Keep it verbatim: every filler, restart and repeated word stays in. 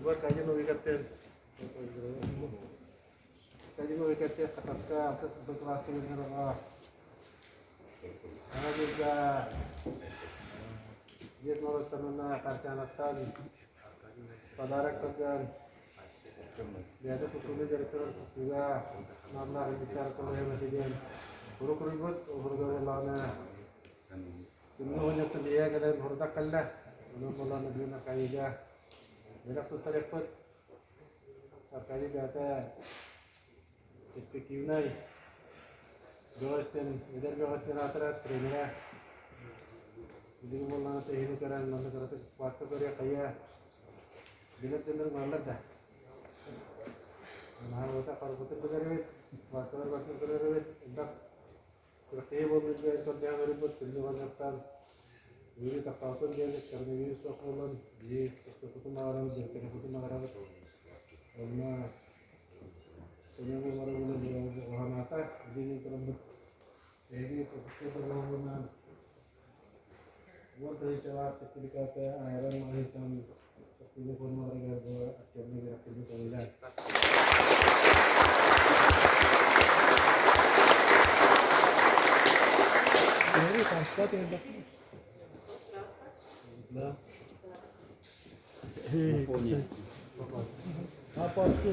Buat kaji nu wikat ten. Kaji nu wikat ten, kataska, atas, berkelas kaji nu wikat. Ana juga, dia norus tanana karcana tan. Padarak kagan. Dia tu kusuni dari kelar juga. Nanda bicara kalau yang kejadian. Huru keribut, huru gawe lana. Kunu hanya tu dia kalian huru tak kalah. Mana bola negeri nak kaya ja. Berak tu terepet. Sarkari biata, F P Q nai. Biosten, eder biosten atara, trainer. Jadi mau lana teh ini karan, mana karan teh squat tu kaya kaya. Bilat bener malar dah. Nah, otak kalau betul bener wit, squat tu betul bener wit, endak. Kurang teh mau beli yang kerja hari buat kerja banyak kan. Ini tak tahu kan dia ni kerja ini sok bulan di terus aku tu marah, dia kena aku tu marah. Karena saya mau marah bulan di wahana tak, jadi ini terus. Jadi profesor berlawanan. Buat dari celah sertifikat akhirnya menghitam. Ini pun marah gua akhirnya dia aku tu bilang. Ini translate ini. Apa tu?